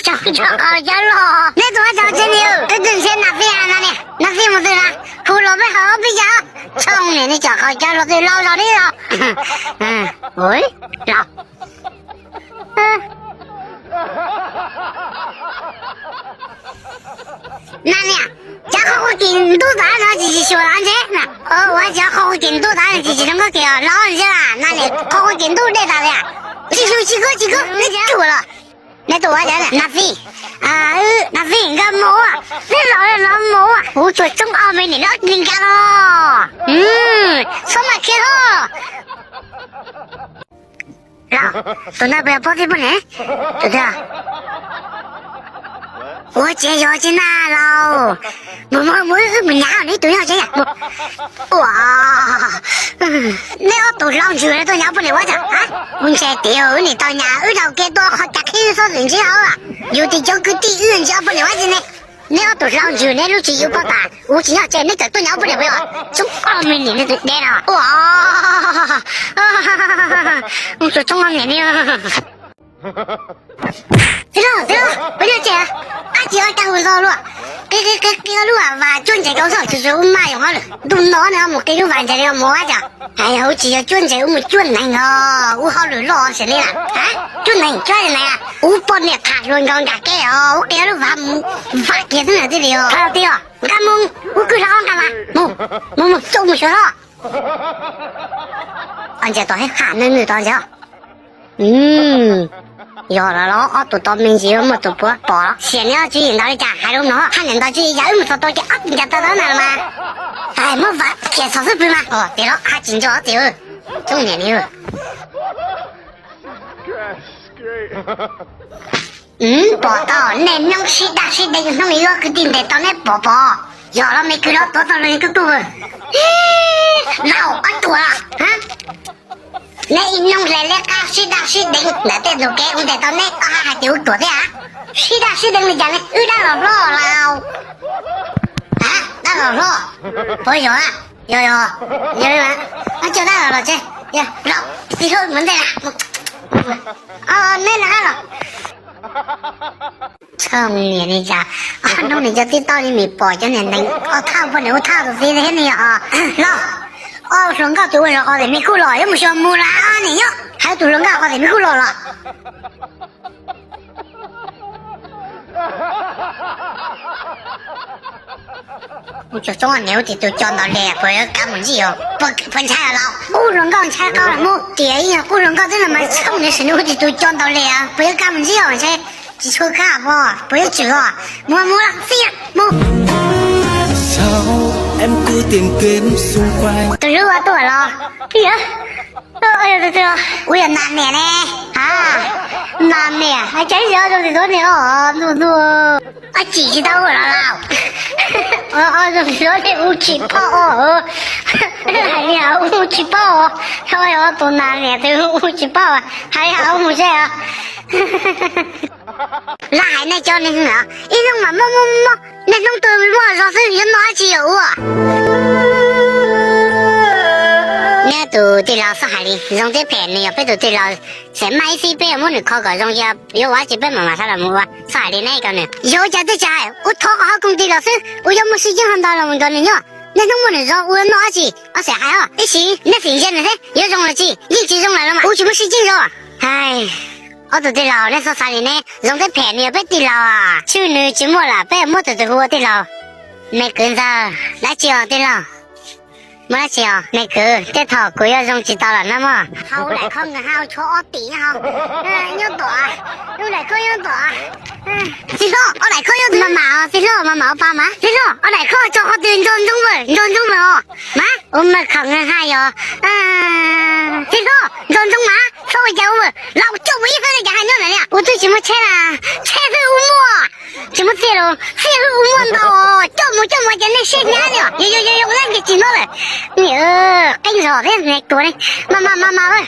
Tsoom cov qhov cov loj, neb tus ua tsaug tsev niam, twb twb ntshe Nas Fij na niam, Nas Fij mus twg na, hu los peb ho peb yog tsoom niam, neb cov qhov cov loj twb laus zog li los. Ua, laus. Nas niam, cov qhov ua ke ntub tas no tsis tsis xyuas los ntshe na. Ua cov qhov ua ke ntub tas tsis tsis zoo nkauj kiag los ntshe na, Nas niam qhov ua ke ntub dej tas li. Tsis xyuas tsis kub tsis kub, neb cuam los. Neb tus ua cas Nas Fij? Nas Fij nkag mus, neb los los mus, kuv tsuas tsoob ob me niam neb nkag los. Txhob maj kiag os. Los, tus ntawd puas yog pog thiab poj niam? Tus twg? Ua tsev yog tsev na los. Mus mus mus, wb mus nyas neb tus nyob tsev. Ua, neb ob tug hlau ntswg tuaj nyas poj niam ua cas? Kuv ntshe tias wb nim tau nyas wb dhau kev tuaj qhov cas qhib txhob txwm ntsib hauv. Yus tim cov kwv tij wb ntsib ob poj niam ua cas ne? Neb ob tug hlau ntswg neb lub tsis yus poj tas, kuv tsis nyob tsev neb txawm tuaj nyas poj niam peb os. Tsoob ob me niam neb tus deb no. Ua, mus tsuas tsoob ob niam ne. Txiv hlob, txiv hlob, puas yog tsev? Ab tsis ua cas hu nto luaj. Qi qi qi qi lub vas cuab ntses rau xwb, tsis ua maj yoos hauj lwm. Ntuj no neb mus qi lub vas ntses li mus ua cas? Hais yog wb tsis yog cuab ntses, wb mus cuab neeg os, wb hauj lwm loj xws li na. Cuab neeg cuab neeg, wb poj niam tham hluas nkauj nkag keb os, wb qi lub vas mus vam kiag xwb na tij li os. Tij os, nkag mus, wb kwj hlob nqa mas mus, mus mus coj mus xyuas hlob. Ntses tom hab ham nws nws tod ntses. Yog los los ob tug tod me ntsis muaj tus puav pom los xiam neb ob tswv yim ntawd li cas hais rau no hab niam ntawd tswv yim yam wb mus txog tau ces ob tug ncas tau tau ntawd los mas. Hais muab vam kiag txog xwb pw mas. Tias los hab tsis nco tias, tub niam ni. Pom tau nej noob sib daj sib deev hnub ib kwv tij ntes tau neb pom pom. Yog los me kwv hlob tuav txog los kuj kuj. Laus ob tuam. Neb ib noob hle liab qab sib daj sib deev ntawm tej tus kev ua ntes tau neb ob hab hais tias ua tuam thiab. Sib daj sib deev li cas ne? Wb dab los hlob laus. Dab los hlob. Puas yog? Yog yog. Yog li mas coj dab los los tsev. Laus, tij hlob mus ntej na. Neb na los. Txhob niam li cas, ob hnub nim cov tib toj li mis pom cov niam ntees ob thaj poj niam ua thaj tus txiv thiab ne. Los, ob hluas nkauj tus ua zog qhov tias me kuj los yuav mus xyuas mus las nim nyob hais tus hluas nkauj qhov tias me kuj los los. Ub, tsob niam ub, tis tus co ntaus li puas yuav kab mus ntsib os? Puas ntshai los? Qub hluas nkauj ntshai qau los mus, tias ib nyuag qub hluas nkauj twb los mas txhob niam sim nws ub tis tus co ntaus li puas yuav kab mus ntsib os? Ntshe tsis tshua kab os, puas yuav tswm os? Mus mus los xij mus. Tus hlub ua tuaj los? Ub, yog nas niam ne. A, nas niam, cas ib yam zoo li tus niam os, ntuj ntuj. Ob chim tsis tau ua los lauj? Zoo li tus niam ub tsis paub os. Hais li hais ub tsis paub os. Yog tus nas niam tus ub tsis paub, hais li hais ub mus seb os. Laj hais nej cov neeg na, ib hnub mas muaj muaj muaj, niaj hnub tuaj muaj zog xwb yuav noj dab tsi yuav ua? Neb tus tij laug txhob hais li, Zoo thiab Phem nws yog peb tus tij laug, xem maj ib xib peb yuav muab nws kho kom zoo, yog yuav ua dab tsi peb mam mam sawv los mus ua, txhob hais li neb cov nws. Yog ua cas twb tsis hais, ua thov kom ho koom tij laug xwb, ua yog muaj sib ceeb ho ntau los mus nrog nws nyob, niaj hnub muaj nws zog ua noj dab tsi, ob xeem hais os, ib sim neb xim ntsia nws thiab yuav zoo los tsis, yeej tsis zoo lawm los mas ua tsis muaj sib ceeb zog. Hais, ob tug tij laug neb txhob xav li ne, Zoo thiab Phem nws yog peb tij laug, tshwj nws tsis muaj lawm peb muab tus twg hu ua tij laug? Me kwv ntxawg, dab tsi os tij laug? Muaj dab tsi os me kwv? Tej thaum kuv yuav zoo tsis tau lawm na mog. Hauv daim khob nkawd haj tshuav ob tim nyob hauv. Nyob tom, lub daim khob nyob tom. Txiv hlob, ob daim khob nyob tom. Mas mam os txiv hlob, mas mam ua pa mas. Txiv hlob, ob daim khob tso qhov twg? Nco ntsoov vawm, nco ntsoov vawm os. Mas ua mas khoom nkawd haj yog. Txiv hlob, nco ntsoov mas, txhob ua cas ua vawm, los coj mus ib feeb li cas haj nyob ntawm li. Ua twb tsis muaj tsheb na, tsheb xwb ua muaj. Tsis muaj txiaj los, txiaj xwb ua muaj ntau, coj mus coj mus ces nej siab hnyav li os. Yog yog yog yog, ua dab tsi tsis nyob lawm. Niam, qeeb zog thiab niag tuag ne. Mas mas mas mas,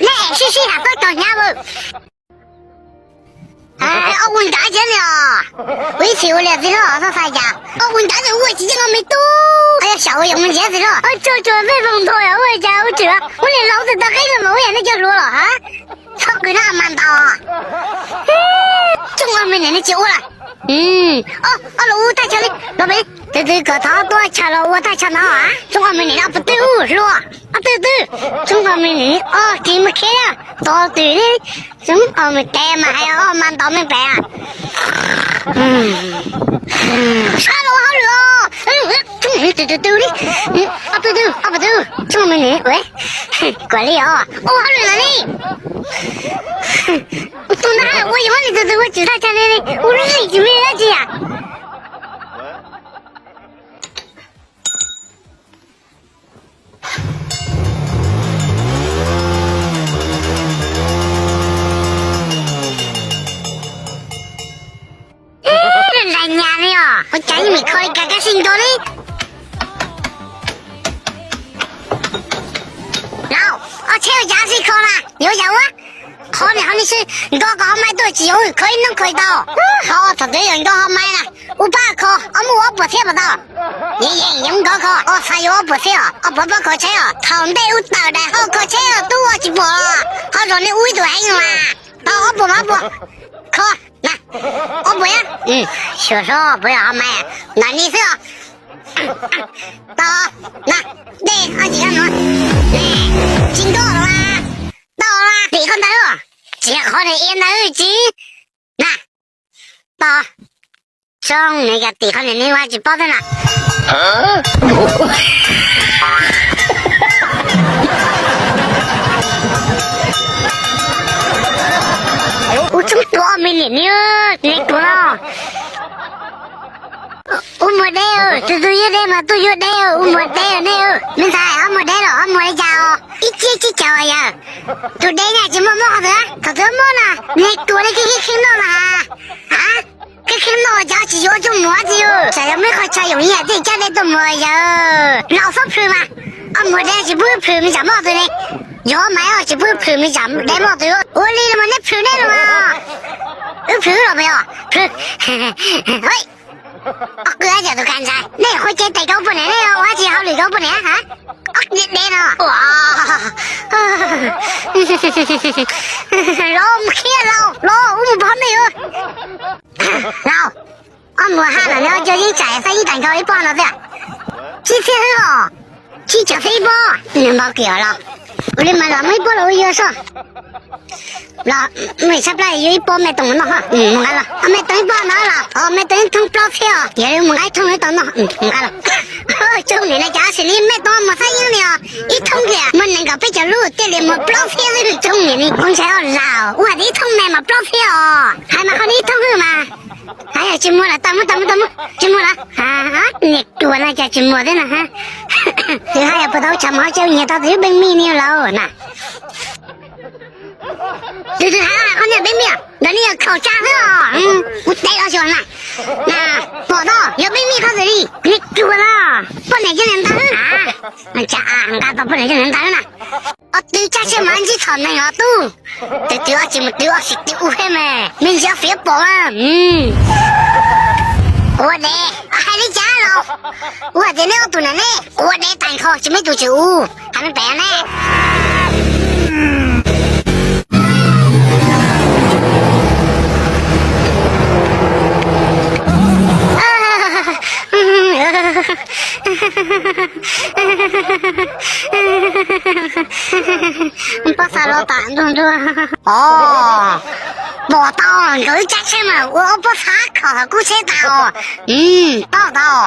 nej sib sib ham txhob tso hnyav vawm. Ob ua nrad ces ne os. Ua ib txhis ua li txiv hlob txhob xav cas. Ob ua nrad ces ua tsis yeej os me tub. Xyaum ua yog mus ntxiav xwb no. Ua tsuag tsuag peb voos ntho yog ua cas ua tsuag, ua li laus twb tau qib no mas ua yam nej cov hluas los ha. Txhob qw na mas ntau. Tsoob ob me niam nej tsis ua lawm. Ob lus ua tag chaw li los pem. Tus twg kom thov tuaj chaw los ua tag chaw no a? Tsoob ob me niam ob pes twg hluas, ob twg twg? Tsoob ob me niam ob kis mus khiav tod twg li. Tsoob ob me tes mas hais ob mas ntau me pem. Sab los ua hauj lwm os. Tus twg twg li, ob twg twg, ob pes twg? Tsoob ob me niam, kuam li os, ua hauj lwm lawm li. Tus ntawd ua yog ua li tus twg ua tsis tag chaw li, ua li tsis me dab tsi yam. Nrag nyas li os, ua cas yeej meem kho li cas kab sib nto li. Laus, ob tsheb ua cas sib kho na, yuav yam ua. Qhov niam qhov ni sib nto kom ho mai tuaj tsis yuav kho ib hnub kho tau. Qhov thaum twg yog nto ho mai na, ua pab kho, ob muaj ob puas txhiab puas tau? Yeej yeej yeej nto kho, ob xav yuav ob puas txhiab os, ob puas pab kho tsheb os. Thaum ntej ub tawm daim hauj kho tsheb os, tub ua tsis pom los ho zoo nej ua ib tug heev mas. Tau ob puas mas ob puas kho na, ob puas yog. Xyuas hlob puas yog ho mai ntawm ni xwb os. Tau na, dej ob tsis kab nuav, tsis nkoj los tau la tim koj ntawd, tsis yog qhov niag ia ntawd tsis na. Tau, zoo nws yog tim qhov niag nws ua tsis paub thiab na. Ua txoob tua ob me niam ni, niag tuag no. Ua muag deb, tus tus yuav deb mas tuaj yuav deb, ua muag deb nej. Me ntxhais, ob muag deb los ob muag li cas os? Ib tsib tsib caug yawg. Tus deb na tsis muaj mob qhov twg, thaum twg muaj na, niag tuag li kib kib khib noj na. A, kib khib noj cas tsis yuav coj mus tsi, tsam yog muaj qhov chaw yoom yam tej caj dej tuaj mus yawg. Laus txhob plhws mas, ob muag deb tsis pub wb plhws me tsam mob twg li. Yog mas tsis pub wb plhws me tsam deb mob twg. Ua li los mas neb plhws neb los mas. Wb plhws los mas yog plhws. Ob qwj ab yam tus kab ntshai, nej qhuav cev tes rau poj niam, nej ua dab tsi hauj lwm rau poj niam ha? Ob niag deb no. Los mus khiav, los los ua mus pov nej. Laus, ob muag ha los neb cov yeeb tsam xab yeeb tsam nkaus ib pob no xwb. Tsib txhiab xwb os. Tsib caug xwb ib pob, nws npau kev os laus. Ua li mas los muaj ib pob los ua yuav soj. Los, mus tshaj plaub yuav ib pob me tooj noj. Mus nqa los, me tooj ib pob no los, me tooj ib thooj plaub txhiab os, yog li mus nqa ib thooj li tau noj. Mus nqa los. Tsoob niam na, cas sim li me tooj mus xab yeeb li os, ib thooj kiag muaj nees nkaum peb caug lub, thiaj li muaj plaub txhiab xwb. Tsoob niam ni, kuv ntshai ua lam, ua hais tias ib thooj me mas plaub txhiab os, hais mas qhov li ib thooj xwb mas. Hais yog tsis muag lawm, tau muab, tau muab, tau muab, tsis muag lawm. Niag ruam no cas tsis muag thiab na ha. Twb hais yog puas tau tshav mov coj nyias tau tus ib peej mij ni laus na. Tus twg hais qhov niag peej mij, ntawd ni yog khaum tsa xwb os. Kuv teb los xyuas na, pom tau yog peej mij qhov twg li. Niag ruam no, poj niam coj niam ntawd. Cas nqa tau poj niam coj niam ntawd na. Ob tug tsab tsheb mas ntsib txhom neeg os tub. Twb twb ob tsis mus twb ob tsis twb ub he mas me ntsis ob fiav pom. Quav dev hais li cas los, ua tias neb ob tug na ne, quav dev tag nrho tsis muaj ib tug tsis ub, hais me pem ne. Pob xav los tas ntuag ntuag. Os, pom tau nkawd ib tsab tsheb mas ua ob pob xav khaum thaum kub tsheb tas os. Tau tau.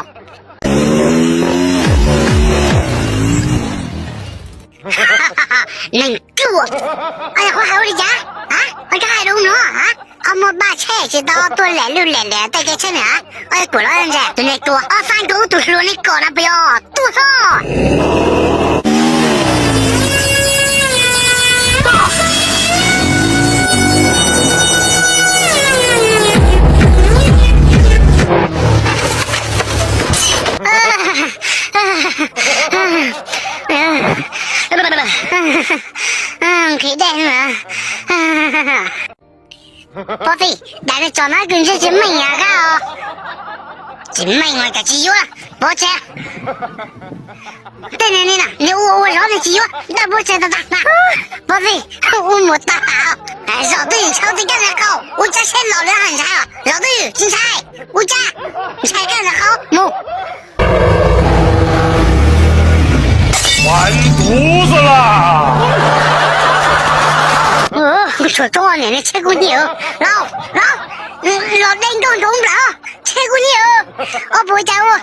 Neeg ruam, yog qhuav hais ua li cas? Ua cas hais lus no? Ob muaj paj tsheb tsis tau tuaj lem lwj lem liam tej kev tsheb na. Kuam los ntse tus niag ruam, ob xav nkaus tus hluas ni kom na puas yog? Tuaj xwb. Nqhis dej. Pov txij, daim no tsom no kws ntsej tsis meej yam kab os. Tsis meej los kawm tsis yuav, pov tseg. Tej niag ni na, niag ua ua zov niag tsis yuav, dawj pov tseg tag tag na. Pov txij, ua mus tag tag. Zaum twj ywm ntshai ua tib kab ntxhais qau, ua tsab seb los lawv hais ntshai os. Zaum twj ywm tsis ntshai, ua tsab, ntshai kab ntxhais qau mus. Tus xwb las. Kuv tshuav tsoob niam ne, tsheb kuj nyiam. Laus, laus, los dej nroj nroo nplawm, tsheb kuj nyiam. Ob puas cas ua,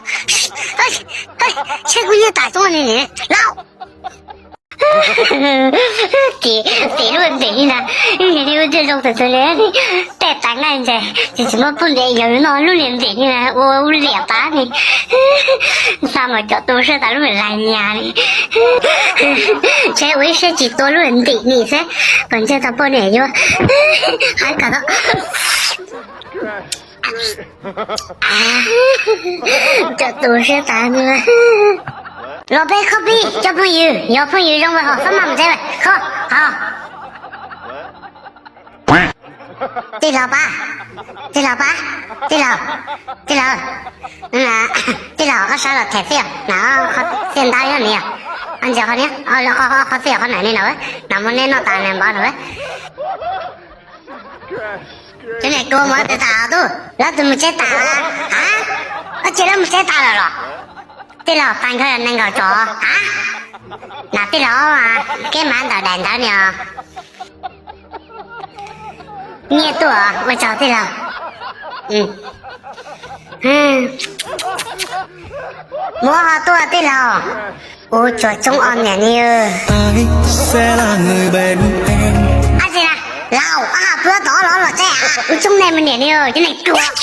tsheb kuj nyiam tas tsoob niam ne, laus. Tim, tim lub ntim li na, nws li ua tej zoo txawv txawv li, tej tas nqaij ntsais ces tsis muaj poj ntiag yawg noj lub niag ntim li na ua liam tas li. Xa mas cov tu siab tas lub lais nyas li. Ntshe ua ib siab tsis tua lub ntim ni xwb, kom ntshe tau poj niam yuav. Hais kom tau. Cov tu siab tas li. Los peb khob pib cov phooj ywg, yog phooj ywg zoo mas ho xob maj mus tsev, khob ho. Tij laug pab, tij laug pab, tij laug, tij laug, tij laug ob sab los them xij, na, qhov xij ntawd yog ni, ntsia qhov ni, qhov xij qhov na ni no, na muab neb noj tas na npawg no. Cov niam ruam mus twg tas tub, lawv twb mus tsev tas lawm a? Ua cas lawv mus tsev tas lawm los? Tij laus pais nkawd nees nkaum tsov a? Na tij laus, keb mav ntawm daim ntawv ni os. Nyiaj tuaj, ua tsaug tij laug. Muab ho tuaj tij laug. Ua tsuag tsoob ob niam ni. Ab tsi na, laus, ab ha puab tod los los tsev a, ua tsoob nej me niam ni, cov neeg ruam.